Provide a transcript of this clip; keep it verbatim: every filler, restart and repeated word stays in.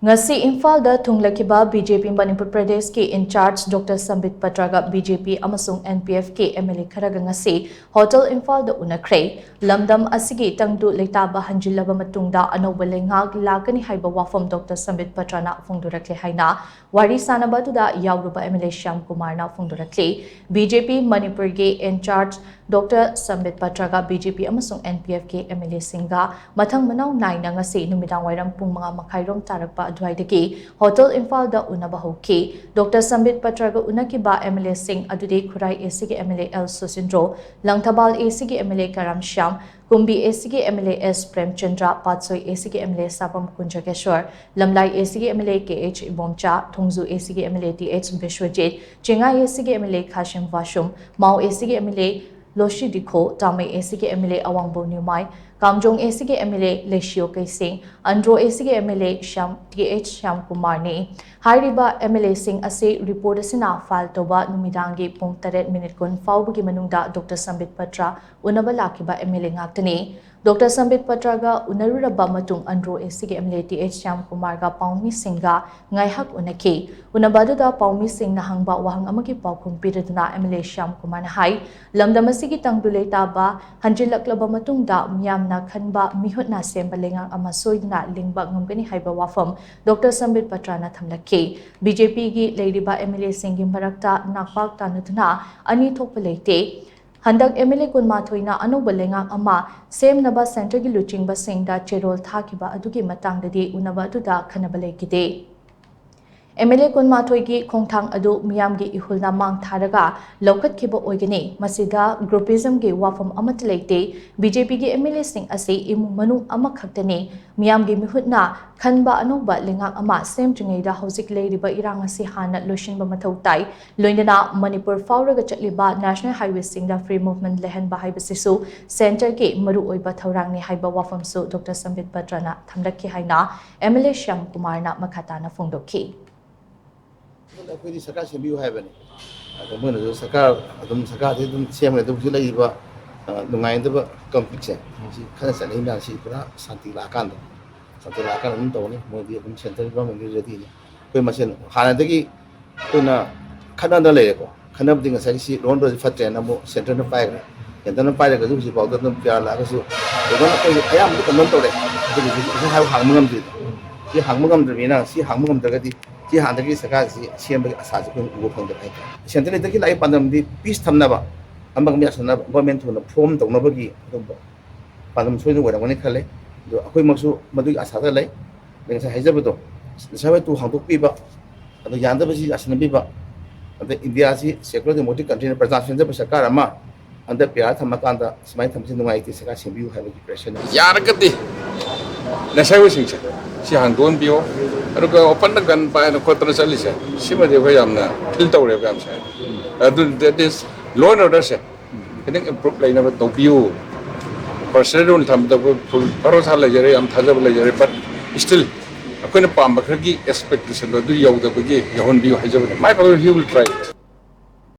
ꯉꯁꯤ ꯏꯝꯐꯥꯜꯗ ꯊꯨꯡꯂꯈꯤꯕ ꯕꯤ ꯖꯦ ꯄꯤ ꯃꯅꯤꯄꯨꯔ ꯄ꯭ꯔꯗꯦꯁꯀꯤ ꯏꯟꯆꯥꯔꯖ ꯗꯣꯛꯇꯔ ꯁꯝꯕꯤꯠ ꯄꯇ꯭ꯔꯒ ꯕꯤ ꯖꯦ ꯄꯤ ꯑꯃꯁꯨꯡ ꯑꯦꯟ ꯄꯤ ꯑꯦꯐꯀꯤ ꯑꯦꯝ ꯑꯦꯜ ꯑꯦ ꯈꯔꯒ ꯉꯁꯤ ꯍꯣꯇꯦꯜ ꯏꯝꯐꯥꯜꯗ ꯎꯅꯈ꯭ꯔꯦ꯫ ꯂꯝꯗꯝ ꯑꯁꯤꯒꯤ ꯇꯪꯗꯨ ꯂꯩꯇꯥꯕ ꯍꯟꯖꯤꯜꯂꯕ ꯃꯇꯨꯡꯗ ꯑꯅꯧꯕ ꯂꯩꯉꯥꯛ ꯂꯥꯛꯀꯅꯤ ꯍꯥꯏꯕ ꯋꯥꯐꯝ ꯗꯣꯛꯇꯔ ꯁꯝꯕꯤꯠ ꯄꯇ꯭ꯔꯅ ꯐꯣꯡꯗꯣꯔꯛꯂꯦ ꯍꯥꯏꯅ ꯋꯥꯔꯤ ꯁꯥꯅꯕ ꯑꯗꯨꯗ ꯌꯥꯎꯔꯨꯕ ꯑꯦꯝ ꯑꯦꯜ ꯑꯦ ꯁ꯭ꯌꯥꯝ ꯀꯨꯃꯥꯔꯅ ꯐꯣꯡꯗꯣꯔꯛꯂꯤ꯫ ꯕꯤ ꯖꯦ ꯄꯤ ꯃꯅꯤꯄꯨꯔꯒꯤ ꯏꯟꯆꯥꯔꯖ ꯗꯣꯛꯇꯔ ꯁꯝꯕꯤꯠ ꯄꯇ꯭ꯔꯒ ꯕꯤ ꯖꯦ ꯄꯤ ꯑꯃꯁꯨꯡ ꯑꯦꯟ ꯄꯤ ꯑꯦꯐꯀꯤ ꯑꯦꯝ ꯑꯦꯜ ꯑꯦꯁꯤꯡꯒ ꯃꯊꯪ ꯃꯅꯥꯎ ꯅꯥꯏꯅ ꯉꯁꯤ ꯅꯨꯃꯤꯗꯥꯡ ꯋꯥꯏꯔꯝ ꯄꯨꯡ ꯃꯉꯥ ꯃꯈꯥꯏꯔꯣꯝ ꯇꯥꯔꯛꯄ ꯑꯗꯨꯋꯥꯏꯗꯒꯤ ꯍꯣꯇꯦꯜ ꯏꯝꯐꯥꯜꯗ ꯎꯅꯕ ꯍꯧꯈꯤ꯫ ꯗꯣꯛꯇꯔ ꯁꯝꯕꯤꯠ ꯄꯇ꯭ꯔꯒ ꯎꯅꯈꯤꯕ ꯑꯦꯝ ꯑꯦꯜ ꯑꯦꯁꯤꯡ ꯑꯗꯨꯗꯤ ꯈꯨꯔꯥꯏ ꯑꯦ ꯁꯤꯒꯤ M L A L Susindro, Langthabal A ꯁꯤꯒꯤ M L A Karam Shyam, Kumbi A ꯁꯤꯒꯤ M L A S Premchandra, ꯄꯥꯠꯁꯣꯏ ꯑꯦ ꯁꯤꯒꯤ M L A ꯁꯥꯄꯝ ꯀꯨꯟꯖꯒꯦꯁ꯭ꯋꯔ, Lamlai A ꯁꯤꯒꯤ M L A K H Ibomcha, Thongju A ꯁꯤꯒꯤ M L A T H Biswajit, Chingai A ꯁꯤꯒꯤ ꯑꯦꯝ ꯑꯦꯜ ꯑꯦ ꯈꯥꯁꯤꯝ ꯋꯥꯁꯨꯝ, ꯃꯥꯎ ꯑꯦ ꯁꯤꯒꯤ M L ꯑꯦ ꯂꯣꯁꯤ ꯗꯤꯈꯣ, ꯇꯥꯃꯩ ꯑꯦ ꯁꯤꯒꯤ M L A ꯑꯋꯥꯡꯕꯧ ꯅ꯭ꯌꯨꯃꯥꯏ, Kamjong A ꯁꯤꯒꯤ M L A Leishiyo Keishing, Andro A ꯁꯤꯒꯤ M L A Shyam, T H Shyam ꯀꯨꯃꯥꯔꯅꯤ꯫ ꯍꯥꯏꯔꯤꯕ M L ꯑꯦꯁꯤꯡ ꯑꯁꯤ report ꯑꯁꯤꯅ ꯐꯥꯏꯜ ꯇꯧꯕ ꯅꯨꯃꯤꯗꯥꯡꯒꯤ ꯄꯨꯡ ꯇꯔꯦꯠ ꯃꯤꯅꯤꯠ ꯀꯨꯟ ꯐꯥꯎꯕꯒꯤ ꯃꯅꯨꯡꯗ ꯗꯣꯛꯇꯔ ꯁꯝꯕꯤꯠ ꯄꯇ꯭ꯔ ꯎꯅꯕ ꯂꯥꯛꯈꯤꯕ ꯑꯦꯝ ꯑꯦꯜ ꯑꯦ ꯉꯥꯛꯇꯅꯤ꯫ ꯗꯣꯛꯇꯔ ꯁꯝꯕꯤꯠ ꯄꯇ꯭ꯔꯒ ꯎꯅꯔꯨꯔꯕ ꯃꯇꯨꯡ ꯑꯟꯗ꯭ꯔꯣ ꯑꯦ ꯁꯤꯒꯤ M L A T H Shyam ꯀꯨꯃꯥꯔꯒ ꯄꯥꯎꯃꯤꯁꯤꯡꯒ ꯉꯥꯏꯍꯥꯛ ꯎꯅꯈꯤ꯫ ꯎꯅꯕ ꯑꯗꯨꯗ ꯄꯥꯎꯃꯤꯁꯤꯡꯅ ꯍꯪꯕ ꯋꯥꯍꯪ ꯑꯃꯒꯤ ꯄꯥꯎꯈꯨꯝ ꯄꯤꯔꯗꯨꯅ ꯑꯦꯝ ꯑꯦꯜ ꯑꯦ ꯁ꯭ꯌꯥꯝ ꯀꯨꯃꯥꯔꯅ ꯍꯥꯏ, ꯂꯝꯗꯝ ꯑꯁꯤꯒꯤ ꯇꯪꯗꯨ ꯂꯩꯇꯥꯕ ꯍꯟꯖꯤꯜꯂꯛꯂꯕ ꯃꯇꯨꯡꯗ ꯃꯤꯌꯥꯝꯅ ꯈꯟꯕ ꯃꯤꯍꯨꯠꯅ ꯁꯦꯝꯕ ꯂꯩꯉꯥꯛ ꯑꯃ ꯁꯣꯏꯗꯅ ꯂꯤꯡꯕ ꯉꯝꯒꯅꯤ ꯍꯥꯏꯕ ꯋꯥꯐꯝ ꯗꯣꯛꯇꯔ ꯁꯝꯕꯤꯠ ꯄꯇ꯭ꯔꯅ ꯊꯝꯂꯛꯈꯤ꯫ ꯕꯤ ꯖꯦ ꯄꯤꯒꯤ ꯂꯩꯔꯤꯕ ꯑꯦꯝ ꯑꯦꯜ ꯑꯦꯁꯤꯡꯒꯤ ꯃꯔꯛꯇ ꯅꯥꯛꯄꯥꯛ ꯇꯥꯟꯅꯗꯨꯅ ꯑꯅꯤ ꯊꯣꯛꯄ ꯂꯩꯇꯦ꯫ ꯍꯟꯗꯛ ꯑꯦꯝ ꯑꯦꯜ ꯑꯦ ꯀꯨꯟꯃꯥꯊꯣꯏꯅ ꯑꯅꯧꯕ ꯂꯩꯉꯥꯛ ꯑꯃ ꯁꯦꯝꯅꯕ ꯁꯦꯟꯇꯔꯒꯤ ꯂꯨꯆꯤꯡꯕꯁꯤꯡꯗ ꯆꯦꯔꯣꯜ ꯊꯥꯈꯤꯕ ꯑꯗꯨꯒꯤ ꯃꯇꯥꯡꯗꯗꯤ ꯎꯅꯕ ꯑꯗꯨꯗ ꯈꯟꯅꯕ ꯂꯩꯈꯤꯗꯦ꯫ ꯑꯦꯝ ꯑꯦꯜ ꯑꯦ ꯀꯨꯟꯃꯥꯊꯣꯏꯒꯤ ꯈꯣꯡꯊꯥꯡ ꯑꯗꯨ ꯃꯤꯌꯥꯝꯒꯤ ꯏꯍꯨꯜꯅ ꯃꯥꯡ ꯊꯥꯔꯒ ꯂꯧꯈꯠꯈꯤꯕ ꯑꯣꯏꯒꯅꯤ꯫ ꯃꯁꯤꯗ ꯒ꯭ꯔꯨꯄꯤꯖꯝꯒꯤ ꯋꯥꯐꯝ ꯑꯃꯠꯇ ꯂꯩꯇꯦ꯫ ꯕꯤ ꯖꯦ ꯄꯤꯒꯤ ꯑꯦꯝ ꯑꯦꯜ ꯑꯦꯁꯤꯡ ꯑꯁꯤ ꯏꯃꯨꯡ ꯃꯅꯨꯡ ꯑꯃꯈꯛꯇꯅꯤ꯫ ꯃꯤꯌꯥꯝꯒꯤ ꯃꯤꯍꯨꯠꯅ ꯈꯟꯕ ꯑꯅꯧꯕ ꯂꯩꯉꯥꯛ ꯑꯃ ꯁꯦꯝꯗ꯭ꯔꯤꯉꯩꯗ ꯍꯧꯖꯤꯛ ꯂꯩꯔꯤꯕ ꯏꯔꯥꯡ ꯑꯁꯤ ꯍꯥꯟꯅ ꯂꯣꯏꯁꯤꯟꯕ ꯃꯊꯧ ꯇꯥꯏ꯫ ꯂꯣꯏꯅꯅ ꯃꯅꯤꯄꯨꯔ ꯐꯥꯎꯔꯒ ꯆꯠꯂꯤꯕ ꯅꯦꯁꯅꯦꯜ ꯍꯥꯏꯋꯦꯁꯤꯡꯗ ꯐ꯭ꯔꯤ ꯃꯨꯚꯃꯦꯟꯠ ꯂꯩꯍꯟꯕ ꯍꯥꯏꯕꯁꯤꯁꯨ ꯁꯦꯟꯇꯔꯒꯤ ꯃꯔꯨꯑꯣꯏꯕ ꯊꯧꯔꯥꯡꯅꯤ ꯍꯥꯏꯕ ꯋꯥꯐꯝꯁꯨ ꯗꯣꯛꯇꯔ ꯁꯝꯕꯤꯠ ꯄꯇ꯭ꯔꯅ ꯊꯝꯂꯛꯈꯤ ꯍꯥꯏꯅ ꯑꯦꯝ ꯑꯦꯜ ꯑꯦ ꯁ꯭ꯌꯥꯝ ꯀꯨꯃꯥꯔꯅ ꯃꯈꯥ ꯇꯥꯅ ꯐꯣꯡꯗꯣꯛꯈꯤ꯫ ꯑꯩꯈꯣꯏꯗꯤ ꯁꯔꯀꯥꯔ ꯁꯦꯝꯕꯤꯌꯨ ꯍꯥꯏꯕꯅꯤ꯫ ꯑꯗꯣ ꯃꯣꯏꯅꯁꯨ ꯁꯔꯀꯥꯔ ꯑꯗꯨꯝ, ꯁꯔꯀꯥꯔꯗꯤ ꯑꯗꯨꯝ ꯁꯦꯝꯒꯅꯤ꯫ ꯑꯗꯨ ꯍꯧꯖꯤꯛ ꯂꯩꯔꯤꯕ, ꯑ, ꯅꯨꯡꯉꯥꯏꯅꯗꯕ ꯀꯟꯐ꯭ꯂꯤꯛꯁꯦ, ꯁꯤ ꯈꯠꯅ ꯆꯩꯅꯕ ꯃꯌꯥꯝꯁꯤ ꯄꯨꯔꯥ ꯁꯥꯟꯇꯤ ꯂꯥꯛꯑꯀꯥꯟꯗ ꯆꯥꯎꯊꯣꯔꯛꯑꯀꯥꯟꯗ ꯑꯗꯨꯝ ꯇꯧꯅꯤ꯫ ꯃꯣꯏꯗꯤ ꯑꯗꯨꯝ central government ꯒꯤ ready ꯅꯤ꯫ ꯑꯩꯈꯣꯏ ꯃꯁꯦꯟ ꯍꯥꯟꯅꯗꯒꯤ ꯑꯩꯈꯣꯏꯅ ꯈꯠꯅꯗꯅ ꯂꯩꯔꯦꯀꯣ꯫ ꯈꯠꯅꯕꯗꯤ ꯉꯁꯥꯏꯒꯤ ꯁꯤ ꯂꯣꯟꯗ꯭ꯔꯣꯁꯤ ꯐꯠꯇ꯭ꯔꯦꯅ ꯑꯃꯨꯛ centre ꯅ ꯄꯥꯏꯈ꯭ꯔꯦ꯫ Centre ꯅ ꯄꯥꯏꯔꯒꯁꯨ ꯍꯧꯖꯤꯛꯐꯥꯎꯗ ꯑꯗꯨꯝ ꯄꯤꯌꯥꯔ ꯂꯥꯛꯑꯒꯁꯨ ꯑꯗꯨꯝ ꯑꯩꯈꯣꯏ ꯑꯌꯥꯝꯕꯗꯤ condemn ꯇꯧꯔꯦ꯫ ꯑꯗꯨꯕꯨ ꯍꯧꯖꯤꯛ ꯉꯁꯥꯏ ꯍꯥꯏꯕ ꯍꯥꯡꯕ ꯉꯝꯗ꯭ꯔꯤꯗꯣ꯫ ꯁꯤ ꯍꯥꯡꯕ ꯉꯝꯗ꯭ꯔꯕꯅꯤꯅ, ꯁꯤ ꯍꯥꯡꯕ ꯉꯝꯗ꯭ꯔꯒꯗꯤ ꯁꯤ ꯍꯥꯟꯅꯗꯒꯤ ꯁꯔꯀꯥꯔꯁꯤ ꯁꯦꯝꯕꯒꯤ ꯑꯁꯥꯁꯤ ꯑꯩꯈꯣꯏꯅ ꯎꯕ ꯐꯪꯗꯕ ꯍꯥꯏꯇꯥꯔꯦ꯫ Centre ꯗꯒꯤ ꯂꯥꯛꯏ ꯄꯥꯟꯗꯝꯗꯤ peace ꯊꯝꯅꯕ, ꯑꯃꯒ ꯑꯃ ꯌꯥꯁꯟꯅꯕ, government ꯊꯨꯅ form ꯇꯧꯅꯕꯒꯤ ꯑꯗꯨꯝꯕ ꯄꯥꯟꯗꯝ ꯁꯣꯏꯗꯅ ꯑꯣꯏꯔꯝꯒꯅꯤ ꯈꯜꯂꯦ꯫ ꯑꯗꯣ ꯑꯩꯈꯣꯏꯃꯛꯁꯨ ꯃꯗꯨꯒꯤ ꯑꯁꯥꯗ ꯂꯩ꯫ ꯑꯗꯩ ꯉꯁꯥꯏ ꯍꯥꯏꯖꯕꯗꯣ, ꯅꯤꯁꯥ ꯋꯥꯏ ꯇꯨ ꯍꯥꯡꯗꯣꯛꯄꯤꯕ, ꯑꯗꯣ ꯌꯥꯟꯗꯕꯁꯤ ꯌꯥꯁꯤꯟꯅꯕꯤꯕ, ꯑꯗ ꯏꯟꯗꯤꯌꯥꯁꯤ secular democratic country ꯅ ꯄ꯭ꯔꯖꯥ ꯁꯦꯝꯖꯕ ꯁꯔꯀꯥꯔ ꯑꯃ under ꯄꯤꯌꯥꯔ ꯊꯝꯃꯀꯥꯟꯗ ꯁꯨꯃꯥꯏꯅ ꯊꯝꯕꯁꯤ ꯅꯨꯡꯉꯥꯏꯇꯦ, ꯁꯔꯀꯥꯔ ꯁꯦꯝꯕꯤꯌꯨ ꯍꯥꯏꯕꯒꯤ pressure ꯅꯤ꯫ ꯌꯥꯔꯒꯗꯤ ꯅꯤꯁꯥ ꯋꯥꯏꯁꯤꯡꯁꯦ ꯁꯤ ꯍꯥꯡꯗꯣꯛꯍꯟꯕꯤꯌꯣ꯫ ꯑꯗꯨꯒ open ꯗ gun ꯄꯥꯏꯗꯅ ꯈꯣꯠꯇꯅ ꯆꯠꯂꯤꯁꯦ, ꯁꯤꯃꯗꯤ ꯑꯩꯈꯣꯏ ꯌꯥꯝꯅ feel ꯇꯧꯔꯦꯕ ꯌꯥꯝ ꯁꯥꯏ꯫ ꯑꯗꯨ that is law and order ꯁꯦ ꯈꯤꯇꯪ improve ꯂꯩꯅꯕ ꯇꯧꯕꯤꯌꯨ꯫ Personal rule ꯊꯝꯕꯗ ꯑꯩꯈꯣꯏ full ꯚꯔꯣꯁꯥ ꯂꯩꯖꯔꯦ, ꯌꯥꯝ ꯊꯥꯖꯕ ꯂꯩꯖꯔꯦ, but still ꯑꯩꯈꯣꯏꯅ ꯄꯥꯝꯕ ꯈꯔꯒꯤ expectation ꯗꯣ ꯑꯗꯨ ꯌꯧꯗꯕꯒꯤ ꯌꯧꯍꯟꯕꯤꯌꯨ ꯍꯥꯏꯖꯕꯅꯤ꯫ My brother, he will try it꯫